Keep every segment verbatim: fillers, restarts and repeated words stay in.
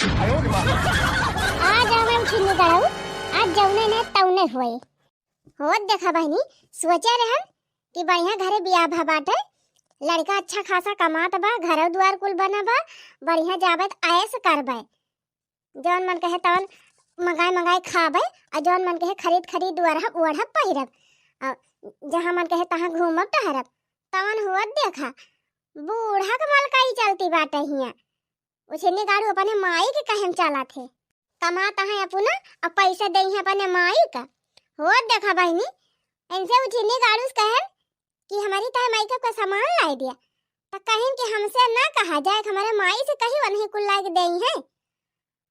आज आवे उठिन्नी गड़ऊ, आज जौने न तौने होए। होत देखा बहिनी, सोचे रहन कि बढ़िया घरे बियाह भा बाटे, लड़का अच्छा खासा कमात बा, घरो दुआर कुल बना बा, बढ़िया जाबे त ऐश करबे, जौन मन कहे तवन मंगाए मंगाए खाबे, और जौन मन कहे खरीद खरीद ओढ़ब ओढ़ब पहिरब, और जहाँ मन कहे तहाँ घूमब टहरब। तवन होत देखा, बूढ़ा के मलकाई चलती बाटे हियाँ। उछिन्नी गाड़ू अपने माई के कहेम चलत है, कमात है अपना, और पैसा देइहैं अपने माई का। होत देखा बहिनी, इनसे उछिन्नी गाड़ू से कहेम कि हमरी ताई माई का कोई सामान लाई दिया, त कहिन कि हमसे ना कहा जाए, हमरे माई से कही, वनही कुल लाई के देइहैं।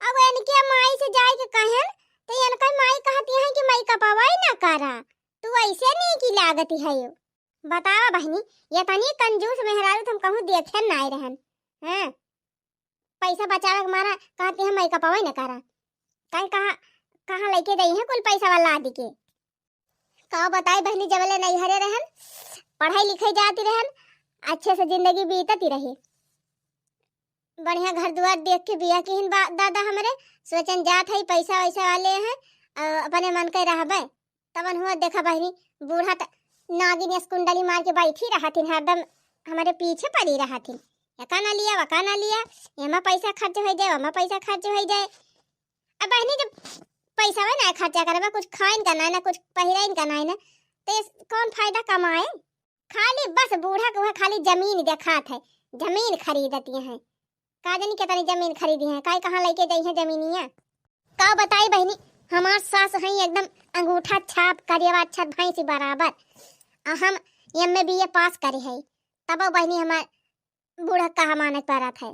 अब इनके माई से जाए के कहेन, त इनका माई कहती है कि माई कपवाई ना करा, तू ऐसे नहीं की लागती है यो। बतावा बहिनी, ये तनी कंजूस मेहरारू त हम कहूँ देखे नाय रहन। हैं? पैसा बचावे के मारा कहती है, "मैं कपवे न करा।" काहे कहाँ, कहाँ लेके देइहैं कुल पैसा वाला आदि के? का बताई बहिनी, जबले नैहरे रहन, पढ़ाई लिखाई जाती रहन, अच्छे से जिंदगी बीतती रही। बढ़िया घर दुआर देख के बियाह किहिन बा-, दादा हमरे, सोचन जात है पैसा वैसा वाले हैं, अ, अपने मन के रहबे। तवन हुआ देखा बहिनी, बूढ़ा त नागिन यस कुंडली मार के बैठी रहथिन, हरदम हमरे पीछे पड़ी रहथिन। एका ना लिया, वका ना लिया, एमा पैसा खर्च होइ जाए, ओमा पैसा खर्च होइ जाए। अब बहिनी जब पैसा ना खर्चा करबा, कुछ खाइन का ना, ना कुछ पहिराइन का ना, ना, तो इस कौन फायदा कमाए? खाली बस बूढ़ा के वह खाली जमीन देखात है, जमीन खरीदती हैं। का जानी कितनी जमीन खरीदी हैं, काई कहाँ लेके जाई हैं जमीनिया। का बताई बहिनी, हमार सास हैं एकदम अंगूठा छाप करियवा अक्षर भैंसी बराबर। आ हम एम ए बी ए पास करे है, तब बहिनी हमार बूढ़ा कहा माने परत है।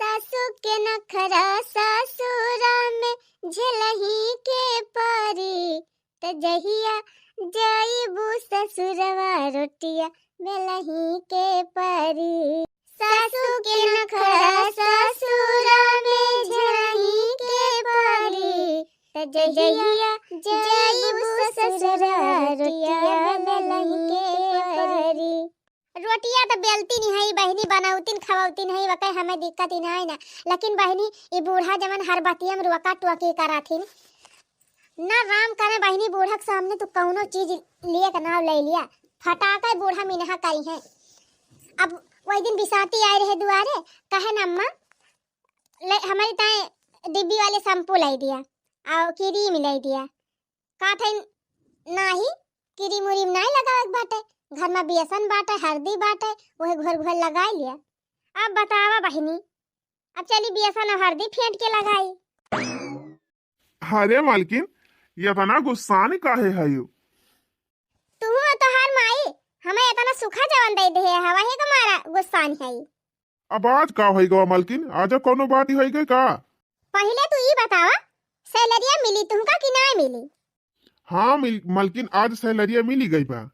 सासू के नखरा ससुरा में झेलही के परी, त जहिया जाइबू ससुरवा रोटिया बेलही के परी। सासू के नखरा ससुरा में झेलही के परी, त जहिया जाइबू ससुरवा रोटिया बेलही के परी। रोटिया त बेलती नहीं है बहिनी, बनौतिन खवौतिन है, वकै हमें दिक्कत ही नहीं ना। लेकिन बहिनी, ई बूढ़ा जवन हर बतिया में रोका टोकी कराथिन, ना राम करे बहिनी, बूढ़ा के सामने तू कौनो चीज लिए के नाव ले लिया, फटाके बूढ़ा मिनहा करी है। अब वही दिन बिसाती आए रहे दुआरे, कहे न अम्मा, ले, हमारी ताए डिब्बी वाले शैम्पू लाई दिया, और क्रीम लाई दिया। का थे नाही, क्रीम उरीम नाही लगावे के बाटे, घर में बेसन बाटे, हरदी बाटे, वही घोर घोर लगाई लिया। अब बतावा बहिनी, अब चली बेसन और हरदी फेंट के लगाई। अरे मालकिन, ये इतना गुस्सान काहे है यू? तू और तोहार माई हमें इतना सूखा जवन दे दे है, वही का मारा गुस्सान है। अब आज का होई गवा मालकिन, आज कौनो बात ही होई गई का? पहिले तू ई बतावा, सैलरिया मिली तुमका कि ना मिली? हाँ मिल-, मालकिन, आज सैलरिया मिली गई बा।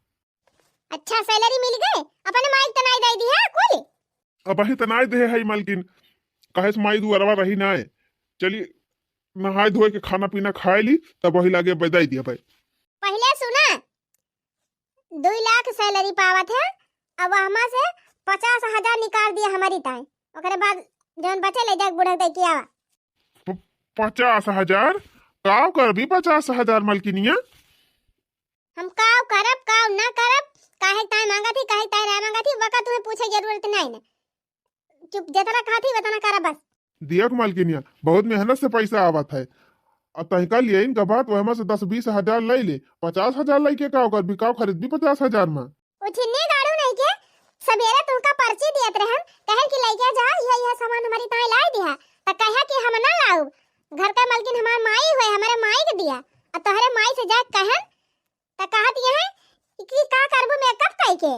अच्छा, सैलरी मिल गई? अपने माई के तनाई दे दी है कुल? अब अही तनाई दे है मालकिन, काहे से माई दुआरवा रही ना है। चली नहाए धोए के खाना पीना खाए ली, तब वही लागे बजाई दिया भाई। पहिले सुना, दुई लाख सैलरी पावत है, अब हमा से पचास हजार निकाल दिया हमारी ताई, ओकरे बाद जौन बचे ले जाके बूढ़ा दे के आवा। प-, पचास हजार? का करबी पचास हजार मलकिनिया? हम का करब, का ना करब, काहे ताई मांगा थी, काहे ताई ना मांगा थी, वका तुम्हें पूछे जरूरत नहीं ने। चुप, जितना कहा थी उतना करा बस। देख मलकिनिया, बहुत मेहनत से पैसा आवत है। अब तहिका लिए इनका बात वहमा से दस बीस हजार ले ले, पचास हजार लेके का ओकर बिकाव खरीद भी पचास हजार में। उछिन्नी गाड़ू नहीं के, सबेरे तुमका पर्ची दियत रहन, कहन कि लेके जा, यह, यह सामान हमारी ताई लाई दिया, त कहे कि हम ना लाऊ, घर का मलकिन हमार माई हुए, हमारे माई के दिया, और तोहरे माई से जाके कहन, त कहत यह है कि का करबू मेकअप कई के,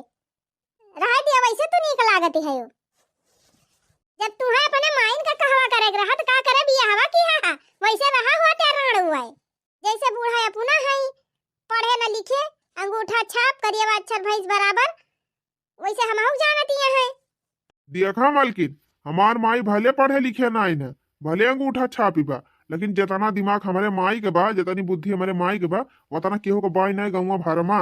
रह दिया, वैसे तू नीक लागत है। जब तू है अपने माइन का कहवा करे के रहा, त का करे बियाहवा की हा, वैसे रहा हुआ त्या राण हुआ है। जैसे बूढ़ा अपना है, पढ़े न लिखे, अंगूठा छाप, करियवा अक्षर भैंस बराबर, वैसे हमहू जानत ये हैं। देखा मलकिन, हमार माई भले पढ़े लिखे नाई न, भले अंगूठा छापी बा, लेकिन जितना दिमाग हमारे माई के बा, जितनी बुद्धि हमारे माई के बा, उतना केहू के बाई नाई गौवा भर मा।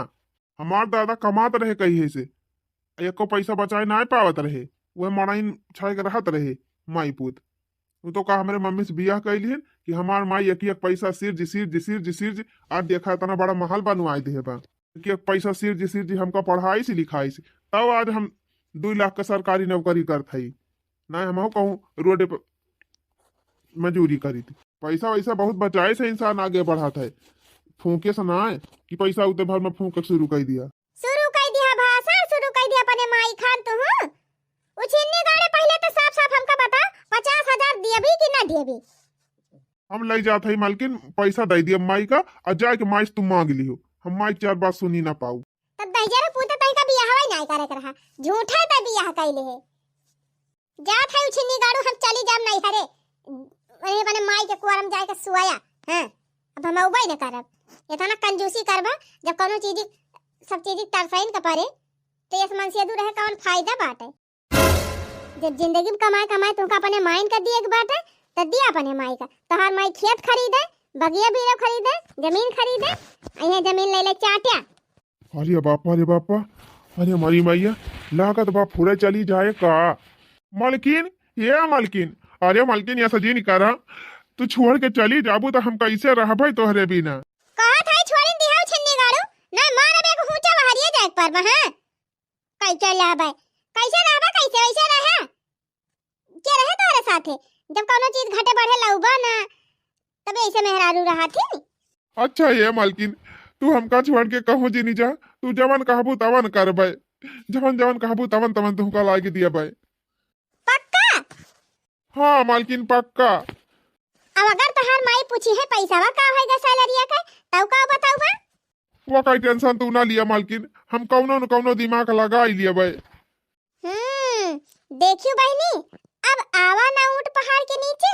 हमार दादा कमात रहे कहिए से, एको पैसा बचाए नाई पावत रहे, वह मड़ाइन छाए के रहत रहे माई पूत। उ तो का हमरे मम्मी से बियाह कइ लिहिन कि हमार माई एक एक पैसा सिर्ज, सिर्ज, सिर्ज, सिर्ज, आज देखा इतना बड़ा महल बनवाइ देहे बा। एक एक पैसा सिर्ज, सिर्ज हमका पढ़ाइस, लिखाइस, तब आज हम दुइ लाख क सरकारी नौकरी करत हई। नाहीं हमहू कहूँ रोडे पर मजूरी करी थी। पैसा वैसा बहुत बचाइस है, इंसान आगे बढ़त है। फूँके से नाहीं कि पैसा उते भर में फूँके शुरू कइ दिया। शुरू कइ दिया भाषण, शुरू कइ दिया अपने माई खान तुहू। उ छिन्नी गाड़ू, पहिले तो साफ साफ हमका बता, पचास हजार दियबी कि ना दियबी? हम लइ जात हई मालकिन, पैसा दइ दिया माई का, अउर जाइके माई से तू माँग लिहो। हम माई के चार बात सुनी ना पाऊ। तब दहिजरा पूत तइका बियाहवा ही नाहीं करे के रहा, झूठा त बियाह कइले है। जात हई उ छिन्नी गाड़ू, हम चली जाब नइहरे। अरे, अपने माई के कुआर में जाइके सुआया। हाँ, अब हम अउबइ न करब। इतना कंजूसी करबा, जब कउनो चीज, सब चीज तरसइन के परे, तो ये मन से दूर रहे कउन फायदा बाटे? जब जिंदगी में कमाए कमाए तुमका अपने माइन के दिए के बाटे, तो दिया अपने माई का। तोहार माई खेत खरीदे, बगिया बीरो खरीदे, जमीन खरीदे, अइहे जमीन ले ले चाट्या। अरे बापा, अरे बापा, अरे हमारी मैया, लागत बा फुरे चली जाए का। मलकिन, ए मलकिन, अरे मलकिन, ऐसा जिन करा, तू छोड़ के चली जाबू तो हम कैसे रहबे तोहरे बिना? कहत हई छोड़िन दिहाऊ छिन्नी गाड़ू, ना मारबे को हुचा बहरिया जाए के परबा, हाँ? कैसे रहबे, कैसे रहबे, कैसे वैसे रहे? के रहे तोहरे साथे? जब कउनो चीज घटे बढ़े लउबा ना, तब ऐसे मेहरारू रहत ही। अच्छा ए मलकिन, तू हमका छोड़ के कहूँ जिनी जा, तू जवन कहबू तवन करबे, जवन जवन कहबू तवन तवन तुहका लाइके दियबे। पक्का? हाँ मलकिन, पक्का। अब अगर तोहार माई पूछिहे पैसावा का होइगा सैलरिया के, तब का बतउबा? वो कई टेंशन तू ना लिया मलकिन, हम कउनो न कउनो दिमाग लगाइ लियबे। हम्म, देखियो बहिनी, अब आवा ना ऊँट पहाड़ के नीचे।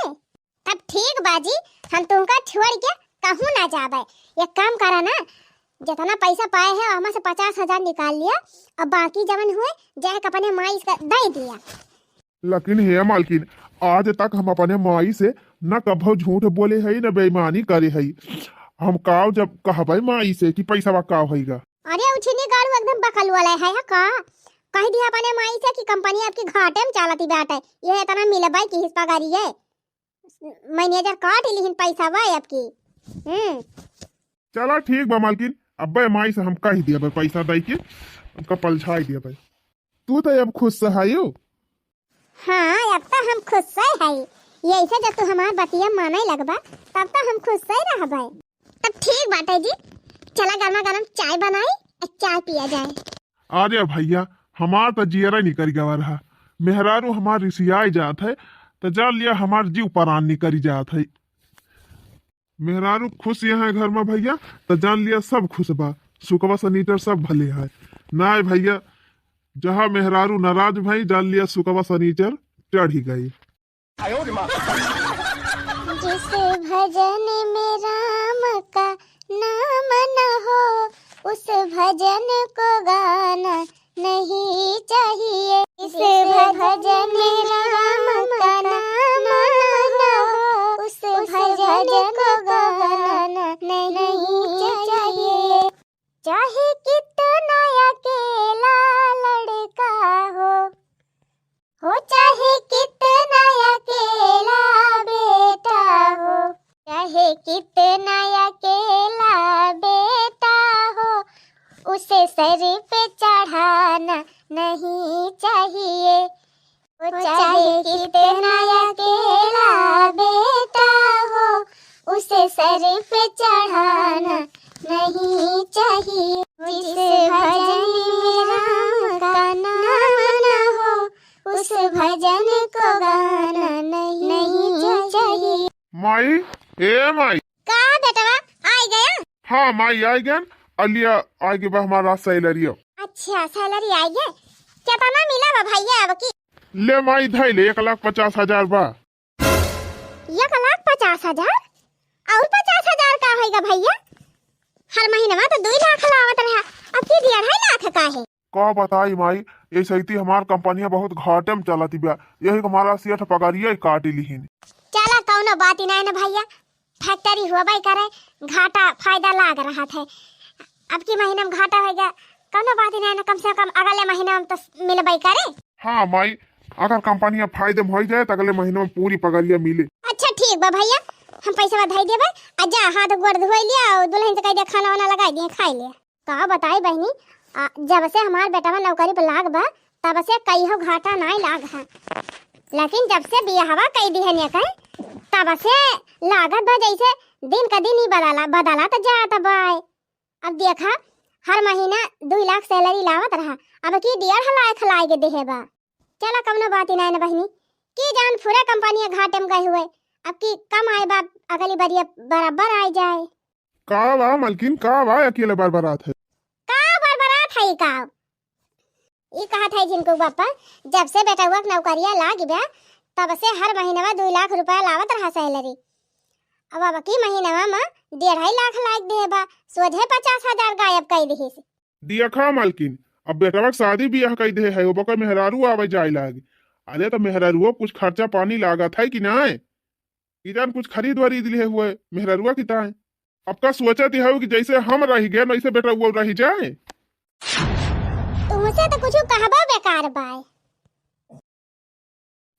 तब ठीक बा जी, हम तुमका छोड़ के कहूँ ना जाबे। एक काम करा ना, जितना पैसा पाए है, ओमा से पचास हजार निकाल लिया, अब बाकी जवन हुए, जाए के अपने माई से दइ दिया। लेकिन हे मालकिन, आज तक हम अपने माई से न कभो झूठ बोले हई, न बेईमानी करे हई। हम काव जब कहबे माई से कि पैसवा का होइगा? अरे उछिनी गाड़ू एकदम बकल वाला है, है का? कह दिया अपने माई से कि कंपनी आपकी घाटे में चालती बाटे, ये इतना मिलबे की हिस्सा करिए, मैनेजर काट लिहिन पैसवा आपकी। हम्म। चला ठीक बा मालकिन, अब्बे माई से हम कह दिया बे पैसा दे के, उनका पलझाई दिया बे। तू तो अब खुश से हयो? हाँ, अब तो हम खुश से हई। यही से जब तू हमार बतिया माने लगबा, तब तो हम खुश से रहबे। तब ठीक बाटे जी, चला गरमा गरम चाय बनाई, आ चाय पिया जाए। अरे भैया, हमार तो जियरा निकल गवा रहा। मेहरारू हमार रिसियाई जात है, तो जान लिया हमार जीव परान निकल जात है। मेहरारू खुश यहाँ घर में भैया, तो जान लिया सब खुश बा। सुकवा सनीचर सब भले है। नाय भैया, जहाँ मेहरारू नाराज भई, जान लिया सुकवा सनीचर चढ़ी गई। जिस भजन में राम का नाम न हो, उस भजन को गाना नहीं चाहिए। जिस भजन में राम का नाम न हो, उस भजन को गाना नहीं चाहिए। चाहे कितना अकेला लड़का हो, हो चाहे कितना अकेला बेटा हो, चाहे कितना अकेला बेटा हो, उसे सर पे चढ़ाना नहीं चाहिए। वो चाहे कितना अकेला बेटा हो, उसे सर पे चढ़ाना नहीं चाहिए। जिस भजन में राम का नाम ना हो, उस भजन को गाना नहीं चाहिए। माई, ए माई। का बेटवा, आइ गया? हाँ माई, आइ गया। अलिया आइ गया बा हमारा सैलरियो। अच्छा, सैलरी आइ गया। कितना मिला बा भैया अब की? ले माई, धई ले, एक लाख पचास हजार बा। एक लाख पचास हजार? और पचास हजार का होइगा भैया? हर महीनवा तो दुई लाख लावत रहा, अब की डेढ़ लाख का है? का बताई माई, ऐसे ही हमार कंपनिया बहुत घाटे में चलत बिया, यही के हमारा सेठ पगारिया ही काट लिहिन। चला, कौनो बात ही नहीं ना भैया, फैक्ट्री होबे करे, घाटा फायदा लाग रहा है। अब की महीना में घाटा होइगा, कौनो बात ही नहीं ना, कम से कम अगले महीना में तो मिलबे करे। हाँ माई, अगर कंपनिया फायदे में होइ जाए तो अगले महीने में पूरी पगलिया मिले। अच्छा ठीक बा भैया, हम पैसा धइ देबे। आ जा हाथ गोड़ धोइ लिया और दुल्हन से कहि दे खाना वाना लगाइ दिहे, खाइ ले। का बताई बहिनी, आ, जब से हमार बेटवा नौकरी पर लाग बा तब से कहियो घाटा नाहीं लाग है, लेकिन जब से बियाहवा कइ दिहे ने कहे तब से लागत बा जैसे दिन का दिन ही बदला बदला त जात बा। अब देखा, हर महीना दुइ लाख सैलरी लावत रहा, अब की डेढ़ लाख लाइके देहे बा। चला कउनो बात ही नाहीं न बहिनी, की जान पूरा कंपनिया घाटे में गए हुए, अब की कम आए बा, अगली बरिया बराबर आइ जाए। का बा मलकिन, का बा अकेले बरबरात है? का बरबरात है का? ई कहत है जिनको बापा, जब से बेटउआ के नौकरिया लाग बा तब से हर महीनवा दुइ लाख रुपया लावत रहा सैलरी। अब अब की महीनवा में डेढ़ लाख लाइके देहे बा, सोझे पचास हजार गायब कइ दिहिस। देखा मलकिन, अब बेटवा के शादी बियाह कइ देहे है, ओबका मेहरारू आवे जाए लाग। अरे तो मेहरारुओ कुछ खर्चा पानी लागत है कि नाहीं? कि जान कुछ खरीद वरीद लिहे हुए मेहरारुआ की ताए। अब का सोचत ही हो कि जैसे हम रहि गए वैसे बेटउआ रहि जाए। तुमसे तो कुछ कहबो बेकार बाय।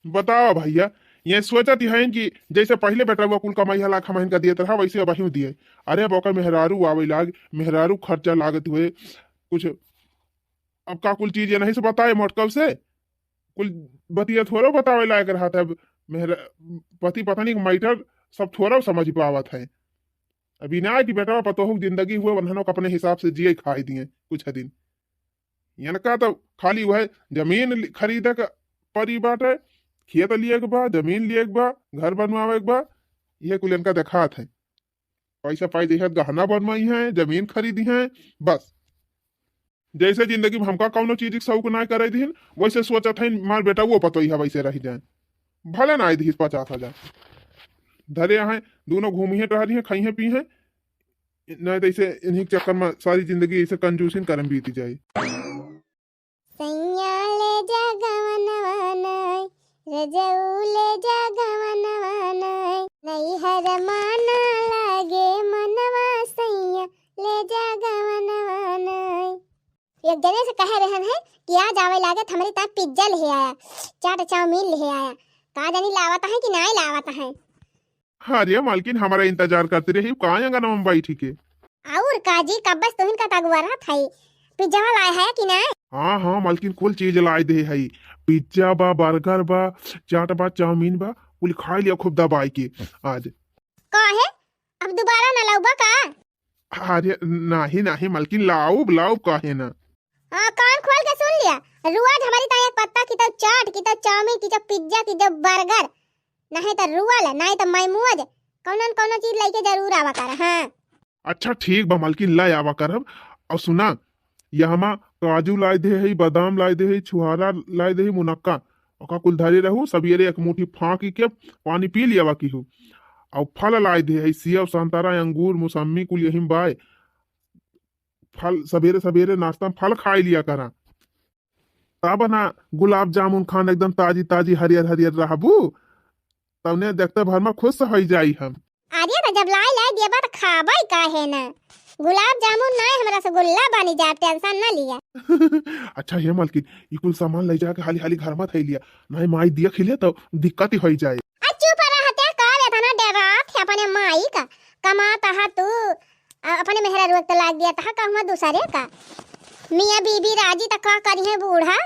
बतावा भैया, ये सोचत ही हैं कि जैसे पहिले बेटउआ कुल कमाई हला खमाइन का दियत रहा वैसे अबहियों दिए। अरे अब ओकर मेहरारू आवे लाग, मेहरारू खर्चा लागत हुए कुछ। अब का कुल चीज ये नहीं से बताए मोटकव से, कुल बतिया थोड़ो बतावे लायक रहत है। अब मेहरा पति पत्नी के मैटर सब थोड़ो समझ पावत है। अभी ना कि बेटवा पतोहू के जिंदगी हुए, उन्हनों के अपने हिसाब से जिए खाए दिए कुछ दिन। इनका तो खाली वह जमीन लि-, खरीदे के परी बाटे, खेत लिए के बा, जमीन लिए के बा, घर बनवावे के बा, ये कुल इनका देखात है। पैसा पाई दिहे, गहना बनवाई है, जमीन खरीदी है, बस। जैसे जिंदगी में हमका कौनो चीज के शौक ना करे दीन, वैसे सोचत है मार बेटउआ पतोहिया वैसे रह जाए। भले ना आई दीस पचास हजार, धरे आहे, दोनों घूमी है, टहरी है, खाई है, पी है, नहीं तो इसे इन्हीं के चक्कर में सारी जिंदगी इसे कंजूसिन करे में बीती जाए। सैया ले जा गवनवा नाई, रजऊ ले जा गवनवा नाई, नैहर माना लागे मनवा, सैया ले जा गवनवा नाई। एक जने से कहे रहन है कि आज आवे लागे तो हमरे ताई पिज्जा ले आया, चाट चाउमीन ले आया। का जानी लावत है कि नाई लावत है। अरे मालकिन, हमारा इंतजार करती रही, का आंगन में बैठी के? और का जी, कब्बस तुहिन का तगुआरा था, पिज्जा लाए है कि ना? हाँ, हाँ, मालकिन, कुल चीज लाए दे है। पिज्जा बा, बर्गर बा, चाट बा, चाउमीन बा, कुल खाए लिया खूब दबाई के आज। का है, अब दोबारा न लाउबा का? अरे, नाही, नाही, मालकिन, लाउब, लाउब, काहे ना? हाँ, कान खोल के सुन लिया, रोज हमारी ताई एक पत्ता की तो चाट, की तो चाउमीन, की तो पिज्जा, की तो बर्गर, नहीं तो रोल, नहीं तो मैमोज, कौनो न कौनो चीज लेके जरूर आवा कर। हाँ। अच्छा, ठीक बा मालकिन, ले आवा करब। और सुना, यहमा काजू लाए दे है, बादाम लाए दे है, छुहारा लाए दे है, मुनक्का, ओका कुल धरे रहू, सबियरे एक मुट्ठी फाँकी के पानी पी लियावा की हो। और फल लाए दे है, सेव, संतरा, अंगूर, मौसम्मी, कुल यही में बाय। फल सवेरे सवेरे नाश्ता में फल खाए लिया करा। तब ना गुलाब जामुन खान एकदम ताजी ताजी हरियर हरियर रहबू, तब ने देखते भर में खुश हो जाई हम। अरे तो जब लाई लाई देबा तो खाबे काहे ना? गुलाब जामुन नाय, हम रसगुल्ला बनी जाए, टेंशन ना लिया। अच्छा हे मालकिन, ई कुल सामान ले जाके हाली हाली घर में धई लिया, नहीं माई देख ले तो दिक्कत ही हो जाए। आ चुप रह ते, का एतना डेरात है अपने माई का? कमात हा तू, आ, अपने मेहरारू के लाग दिया तहा कहूँ दूसरे का। मियाँ बीबी राजी त का करिहे बूढ़ा?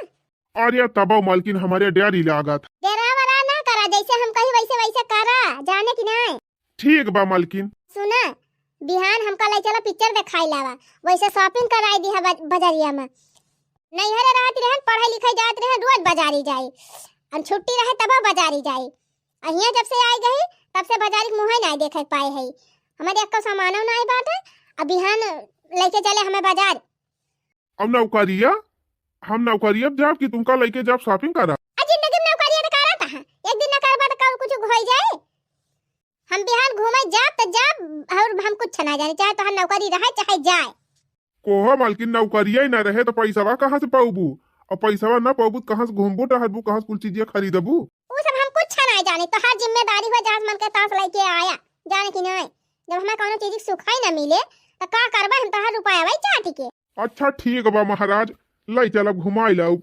अरे तबो मालकिन हमारे डेरी लागत। डेरा वरा ना करा, जैसे हम कही वैसे वैसे करा, जाने कि नहीं? ठीक बा मालकिन। सुना, बिहान हमका ले चला पिक्चर देखाई लावा, वैसे shopping कराई दिहा बज-, बजरिया में। नैहरे रहत रहन, पढ़े लिखे जात रहन, रोज बजारी जाई। अन छुट्टी रहे तबो बजारी जाई। आ हियाँ जब से आई गई, तब से बजारी के मुँहे नाई देखे के पाए है। हमारे एक्को सामानो नाई बाटे, अब बिहान लेके चले हमें बजार। अब नौकरिया, हम नौकरिया जाब कि तुमका लेके जाब shopping करा? आ जिंदगी में नौकरिया तो करत है, एक दिन ना करबा तो कब कुछ होई जाए। हम बिहान घूमे जाब त जाब, और हम कुछ ना जाने, चाहे तोहार नौकरी रहे चाहे जाए। कोहा मालकिन, नौकरिया ही ना रहे तो पैसवा कहाँ से पाउबू? और पैसवा ना पाउबू तो कहाँ से घूमबू टहरबू, कहाँ से कुल चीजें खरीदबू? वो सब हम कुछ ना जाने, तोहार जिम्मेदारी हुआ जहाज मन के तास लेके आया, जाने कि नहीं? जब हमें कौनो चीज की सुखाई ना मिले तो का करबा हम तोहार रुपया वही चाटी के। अच्छा ठीक बा महाराज, ले चलब घुमाई लाउब,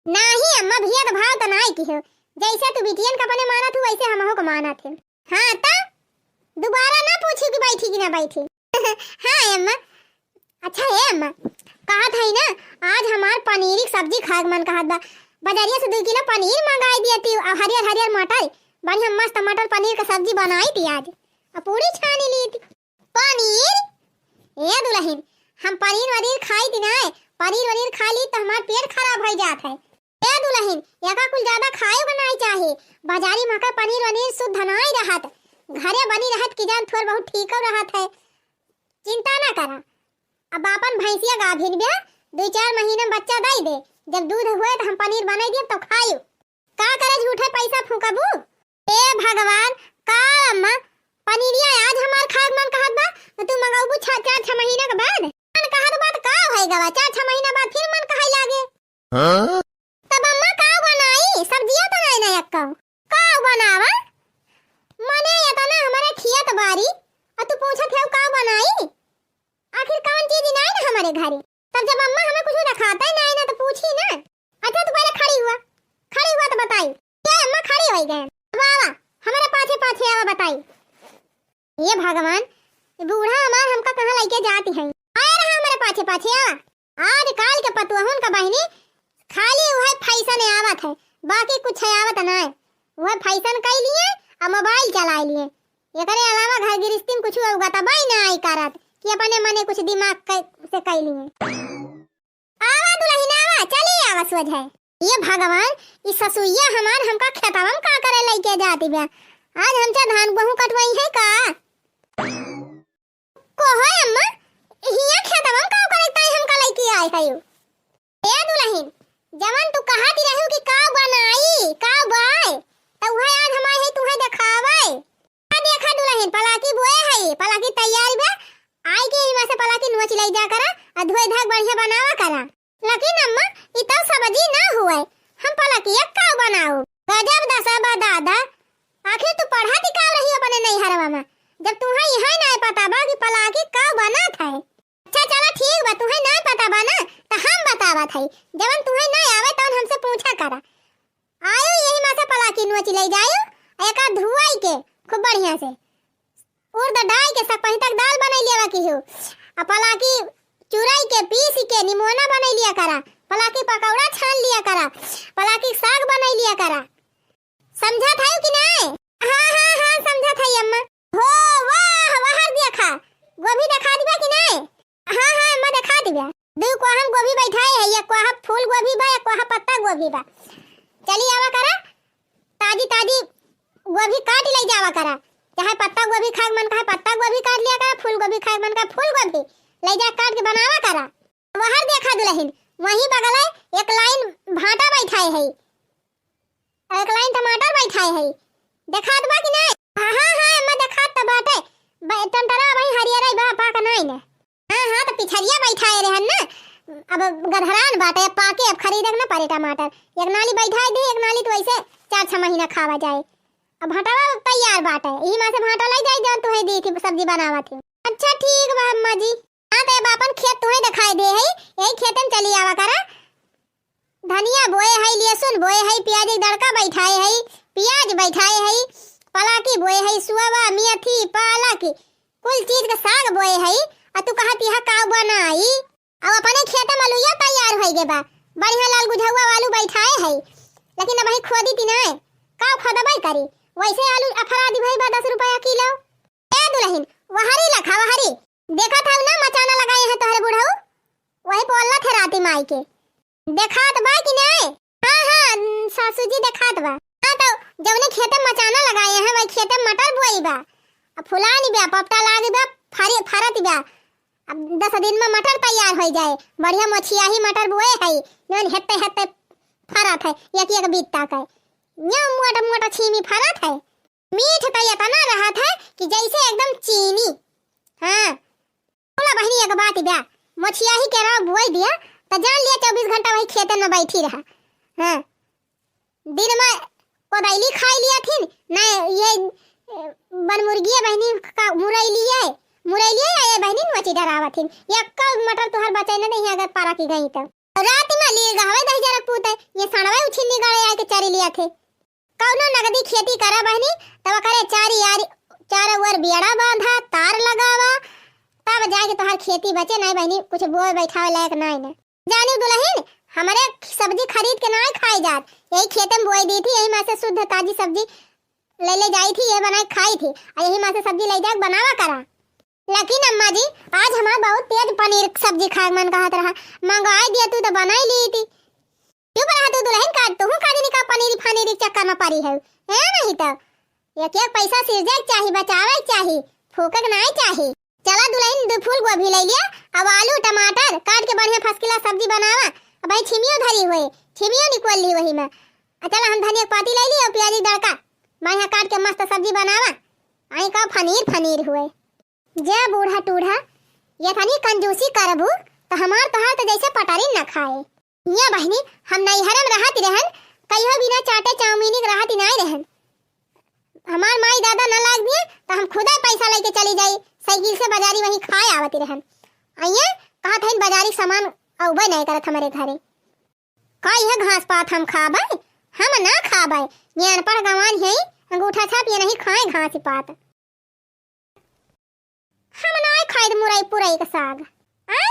नाही अम्मा, भेदभाव त नाही किहो। जैसे तू बिटियन का अपने मानत हो, वैसे हमहू को मानत है। हाँ त, दोबारा ना पूछी कि बैठी कि ना बैठी। हाँ अम्मा। अच्छा हे अम्मा, कहत हई ना, आज हमार पनीरी के सब्जी खाए के मन कहत बा। बजरिया से दुइ किलो पनीर मंगाई दिया ती, अउ हरियर हरियर मटर, बढ़िया मस्त मटर पनीर के सब्जी बनाई ती आज, अउ पूड़ी छानी ली ती। पनीर? ए दुलहिन, हम पनीर वनीर खाई ती ना, पनीर वनीर खा ली त हमार पेट खराब होइ जात है। ए दुलहिन, एका कुल ज्यादा खाए के नाई चाही। बाजारी मका पनीर वनीर शुद्ध नाई रहत, घरे बनी रहत कि जान थोड़ बहुत ठीक रहत है। चिंता ना करा, अब आपन भैंसिया गाभिन बिया, दुइ चार महीना में बच्चा दई दे, जब दूध होए त हम पनीर बनाई दियब तब खायू। का करे झूठे पैसा फूकबू? ए भगवान, का अम्मा, पनीरिया आज हमार खाए के मन कहत बा, तू मंगौबू छह, चार छह महीना के बाद? मन कहत बा त का होई गवा, चार छह महीना बाद फिर मन कहै लागे। हाँ? तब अम्मा का बनाई? सब्जिया तो नहीं ना एक्का। का बनावा? मने एतना हमरे खियत बारी, अउ तू पूछत हऊ का बनाई? आखिर कौन चीज नहीं ना हमरे घरे? तब जब अम्मा हमें कुछ देखाते नहीं ना तो पूछी ना। अच्छा तू पहले खड़ी हुआ, खड़ी हुआ तो बताई। क्या अम्मा खड़ी होइ गए? बाबा, हमरे पाछे पाछे आवा बताई। ये भगवान, ये बूढ़ा हमार हमका कहाँ लइके जाती हैं? आए रहा हमरे पाछे पाछे आवा। आजकाल के पतुअहुन का बहिनी खाली उहे फैशन आवत है, बाकी कुछ आवत नाय। उहे फैशन कई लिए अउ मोबाइल चलाए लिए, एकरे अलावा घर गृहस्थी में कुछ उगतबई नाय करत कि अपने मने कुछ दिमाग कै-, से कई लिए। आवा दुलहिन आवा, चली आवा सोझे। ये भगवान, ई ससुइया हमार हमका खेतवा में का करे लइके जाती बा? आज हमसे धान गेहूं कटवाई है का? को हो अम्मा, हिया खेतवा में का करे ताई हमका लइके आए हयू? ए दुलहिन, जवन तू कहत रहू कि का बनाई, का बाय, त उहे आज हम आए है तुहे देखावे। आ देखा दुलहिन, पलाकी बोए हई, पलाकी तैयार बा, आई के इमा से पलाकी नोच लई जा करा, आ धोए धाक बढ़िया बनावा करा। लेकिन अम्मा, ई तो सब्जी ना हुए, हम पलकिया का बनाओ? गजब दशा बा दादा, आखिर तू पढ़त ही का रही अपने नैहरवा में, जब तुहे इहे ना पता बा कि पलाकी का बनत है। अच्छा चला ठीक बा, तुहे ना पता बा ना, त हम बतावत हई, जवन तुहे ना आवे तवन हमसे पूछा करा। आयो यही मा से पलाकी नोच लई जायो, एका धुआई के खूब बढ़िया से। उर्द डाई के सकपही तक दाल बनाई लेवा की हो। आ पलाकी चुराई के पीस के निमोना बनाई लिया करा, पलाकी पकौड़ा छान लिया करा, पलाकी साग बनाई लिया करा। समझत हयू कि नाय? हाँ, हाँ, हाँ, समझत हई अम्मा। हो, वाह, वाह, देखा, गोभी देखा दिबा कि नाय? हाँ, हाँ, अम्मा, देखा दिबा। दू कोहम गोभी बैठाए है, एक कोहा फूल गोभी बा, एक कोहा पत्ता गोभी बा। चली आवा करा, ताजी ताजी गोभी काट ले जावा करा, चाहे पत्ता गोभी खाए के मन कहे पत्ता गोभी काट लिया करा, फूल गोभी खाए के मन कहे फूल गोभी, ले जा काट के बनावा करा। वहर देखा दुलहिन, वहीं बगल है एक लाइन भांटा बैठाए है, एक लाइन टमाटर बैठाए है, देखात बा कि नहीं? हाँ, हाँ, हाँ, अम्मा देखात त बाटे, ब-, टमाटरा वहीं हरियर बा, पाक नहीं ने। हाँ, हाँ, त पिछरिया बैठाए रहन ना, अब गधरान बाटे, अब पाके, अब खरीदे के ना परे टमाटर। एक नाली बैठाए दे, एक नाली तो ऐसे चार छह महीना खावा जाए। अब भांटवा तैयार बाटे, यही मा से भांटा लाई जाए, जौन तुहे दी थी सब्जी बनावा थी। अच्छा ठीक बा अम्मा जी। हाँ, तो अब आपन खेत तुहे दिखाई दे है, यही खेते में चली आवा करा। धनिया बोए है, लहसुन बोए है, प्याज के तड़का बैठाए है, प्याज बैठाए है, पलाकी बोए है, सुअवा, मेथी, पालक, कुल चीज के साग बोए है। आ तू कहत यह का बनाई? अब अपने खेते में अलुइया तैयार होइ गे बा, बढ़िया लाल गुझौआ आलू बैठाए है, लेकिन अब ही खोदी ती नाय, का खोदबै करी? वैसे आलू अफरा दी भाई बा दस रुपया किलो। ए दुलहिन, वहरी लखा वहरी, देखत हऊ ना मचाना लगाए हैं तोहरे बुढ़ऊ, वही बोलत है राती माई के। देखात बा कि नाय? हाँ, हाँ, सासू जी देखात बा। हाँ, तो जौने खेते मचाना लगाए हैं, वही खेते मटर बोई बा। अब फुलानी बा, पपटा लागी बा, फरी-, फरत बा। अब दस दिन में मटर तैयार होइ जाए। बढ़िया मोछियाही मटर बोए है, जौन हेते हेते फरत है, एक एक बित्ता के। यो मोटा मोटा छीमी फरत है। मीठ तो इतना रहत है कि जैसे एकदम चीनी। हाँ, बोला बहिनी, एक बात बा, मोछियाही के रौ बोई दिया, त जान लिया चउबीस घंटा वही खेतन में बैठी रहा। हाँ, दिन में कोदैली खाई लिया थी, ना ये, ए, बनमुर्गिया बहिनी का मुरैलिया, मुरैलिया या ये बहिनी नोची डरावा थी। ये कब मटर तुहार बचै न नहीं अगर पारा की गई तो। राति मा लील गहवे दही जरक पूते, ये सड़वे उछिन्नी गाड़े आए के चरी लिया थे। कौनो नगदी खेती करा बहिनी, तब करे चारी यारी, चारों ओर बेड़ा बांधा, तार लगावा, तब जाके तोहार खेती बचे। नाहीं बहिनी, कुछ बोए बैठावे लायक नाहीं न। जानी दुलहिन, हमरे सब्जी खरीद के नाहीं खाई जात, यही खेते में बोई दी थी, यही मा से शुद्ध ताजी सब्जी ले ले जाई थी, ये बनाए खाई थी, और यही मा से सब्जी ले जाके बनावा करा। लेकिन अम्मा जी, आज हमार बहुत तेज पनीर सब्जी खाए के मन कहत रहा, मंगवाई दिया तू तो बनाई ली थी। चुप रहा तू दुलहिन, का तू का दिन का पनीर फनीर के चक्कर में पड़ी है, है नहीं तो एक एक पैसा सिरजे के चाही, बचावे के चाही, फूके के नाहीं चाही। चला दुलहिन, दो फूल गोभी ले लिया, अब आलू टमाटर काट के बढ़िया first class सब्जी बनावा। अब भाई छिमियो धरी हुए, छिमियो निकल ली वही में। आ चला हम धनिया के पाती ले ली और प्याज के तड़का बढ़िया काट के मस्त सब्जी बनावा। आई का फनीर फनीर हुए। जे बूढ़ा टूढ़ा, ये तनी कंजूसी करबू, तो हमार तोहार तो जैसे पटरी न खाए। ये बहिनी, हम नैहरे में रहत रहन, कहियो बिना चाटे चाउमीन के रहत ही नाहीं रहन। हमार माई दादा न लाग दिए, तो हम खुदे पैसा लेके चली जाई, साइकिल से बाजारी वहीं खाए आवत रहन। आ ये कहत हइन बाजारी सामान अउबे नाहीं करत हमरे घरे। का यह घास पात हम खाबे? हम ना खाबे। ये अनपढ़ गंवार है, अंगूठा छाप ये नहीं खाए घास पात। हम नाय खाइत मुरई पुरई के साग। आय?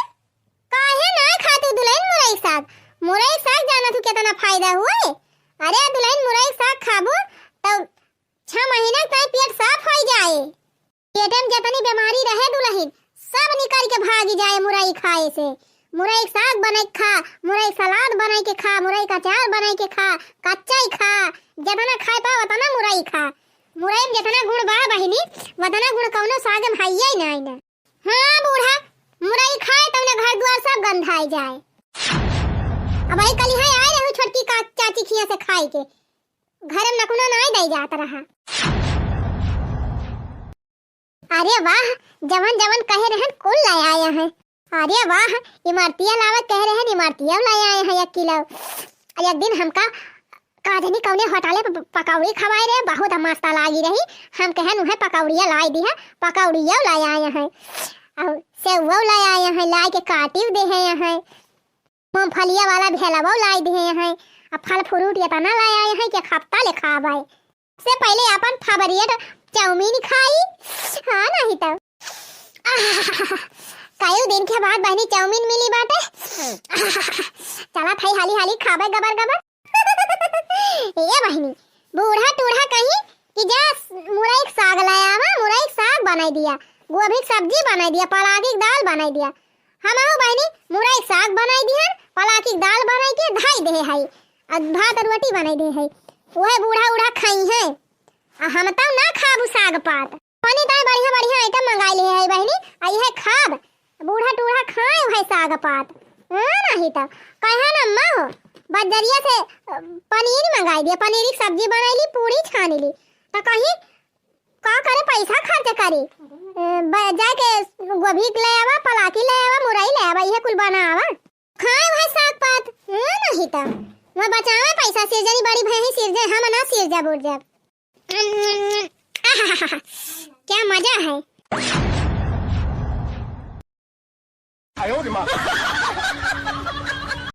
काहे नाय खातू दुलहिन मुरई के साग? मुरई के साग जाना तू केतना फायदा हुए? अरे दुलहिन मुरई के साग खाबू तब छह महीना तक पेट साफ होइ जाए। पेट में जेतनी बेमारी रहे दुलहिन सब निकल के भागी जाए मुरई खाए से। मुरई के साग बनाइ के खा, मुरई के सलाद बनाइ के खा, मुरई के अचार बनाइ के खा, कच्चा ही खा, जेतना खाए पाओ ओतना मुरई खा। मुरई में जेतना गुण बा बहिनी, ओतना गुण कौनो साग में हइये नाहीं ना। हाँ बूढ़ा, मुरई खाए तउने घर दुआर सब गंधाइ जाए। अब आई कलिहाय आए रहू छोटकी का चाची खिया से खाए के, घर में नकुना नाहीं दइ जात रहा। अरे वाह, जवन जवन कहे रहन कुल लाए आए हैं। अरे वाह, इमरतिया लावत कहे रहन, इमरतिया लाए आए हैं एक किलो। अरे एक दिन हमका का जानी कौने होटले पे पकौड़ी खवाए रहे, बहुत मस्त लागी रही। हम कहन उहे पकौड़िया लाए दी है, पकौड़िया लाए आए हैं और सेवो लाए आए हैं, लाए के काटियो दे हैं। मूंगफलिया वाला भेलवा लाए दिहे हैं, आ फल फ्रूट एतना लाए आए हैं कि एक हफ्ता ले खाबे। से पहिले अपन favourite चाउमीन खाई, हाँ नहीं तो। आह, कई दिन के बाद बहिनी चाउमीन मिली बाटे। चला थाई हाली हाली खाबे गबर गबर। ए बहिनी, बूढ़ा टूढ़ा कहीं कि जा मुरई के साग लाए आवा, मुरई के साग बनाई दिया, गोभी के सब्जी बनाई दिया, पलाकी के दाल बनाई दिया। हमहू बहिनी मुरई के साग बनाई दिहन, पलाकी के दाल बनाई के धई दे हई, आ भात रोटी बनाई दे हई, उहे बूढ़ा उढ़ा खाई हैं। आ हम तब ना खाबू साग पात। बहिनी ताई बढ़िया बढ़िया item मंगाई ले हई बहिनी, आ इहे खाब, बूढ़ा टूढ़ा खाए उहे साग पात। हाँ, नहीं तब कहे ना अम्मा हो, बजरिया से, अ, पनीर मंगाई दिया, पनीर की सब्जी बनाई ली, पूरी छानी ली, तो कहीं का करे पैसा खर्च करी? ए, ब-, जाके गोभी ले आवा, पलाकी ले आवा, मुरई ले आवा, इहे कुल बनावा। खाए वह साग पात, हाँ, नहीं तो। वह बचावे पैसा, सिरजनी बड़ी भई है, सिरजे, हम ना सिरजब उरजब। क्या मजा है।